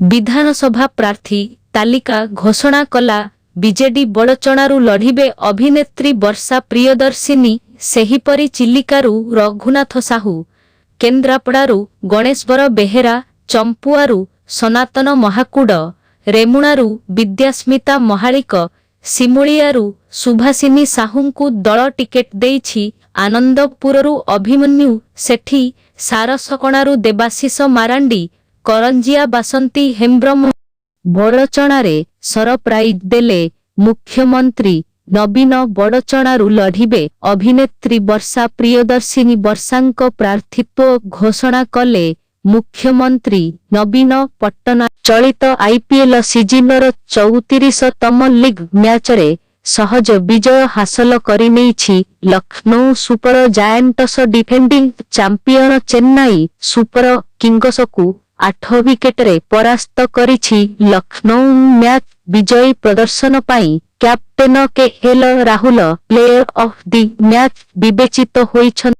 ବିଧାନସଭା ପ୍ରାର୍ଥୀ ତାଲିକା ଘୋଷଣା କଲା ବିଜେଡି। ବଡ଼ଚଣାରୁ ଲଢ଼ିବେ ଅଭିନେତ୍ରୀ ବର୍ଷା ପ୍ରିୟଦର୍ଶିନୀ। ସେହିପରି ଚିଲିକାରୁ ରଘୁନାଥ ସାହୁ, କେନ୍ଦ୍ରାପଡ଼ାରୁ ଗଣେଶ୍ୱର ବେହେରା, ଚମ୍ପୁଆରୁ ସନାତନ ମହାକୁଡ଼, ରେମୁଣାରୁ ବିଦ୍ୟାସ୍ମିତା ମହାଳିକ, ସିମୁଳିଆରୁ ସୁଭାସିନୀ ସାହୁଙ୍କୁ ଦଳ ଟିକେଟ୍ ଦେଇଛି। ଆନନ୍ଦପୁରରୁ ଅଭିମନ୍ୟୁ ସେଠୀ, ସାରସକଣାରୁ ଦେବାଶିଷ ମାରାଣ୍ଡି, କରଞ୍ଜିଆ ବାସନ୍ତୀ ହେମ୍ବ୍ରମ। ବଡ଼ଚଣାରେ ସରପ୍ରାଇଜ୍ ଦେଲେ ମୁଖ୍ୟମନ୍ତ୍ରୀ ନବୀନ। ବଡ଼ଚଣାରୁ ଲଢ଼ିବେ ଅଭିନେତ୍ରୀ ବର୍ଷା ପ୍ରିୟଦର୍ଶିନୀ। ବର୍ଷାଙ୍କ ପ୍ରାର୍ଥିତ୍ୱ ଘୋଷଣା କଲେ ମୁଖ୍ୟମନ୍ତ୍ରୀ ନବୀନ ପଟ୍ଟନାୟକ। ଚଳିତ ଆଇପିଏଲ ସିଜିନର 34ତମ ଲିଗ୍ ମ୍ୟାଚରେ ସହଜ ବିଜୟ ହାସଲ କରିନେଇଛି Lucknow super Giants. Defending champion Chennai super କିଙ୍ଗସକୁ 8 ୱିକେଟରେ ପରାସ୍ତ କରିଛି ଲକ୍ଷ୍ନୌ। ମ୍ୟାଚ୍ ବିଜୟୀ ପ୍ରଦର୍ଶନ ପାଇଁ captain K L Rahul player of the match ବିବେଚିତ ହୋଇଛନ୍ତି।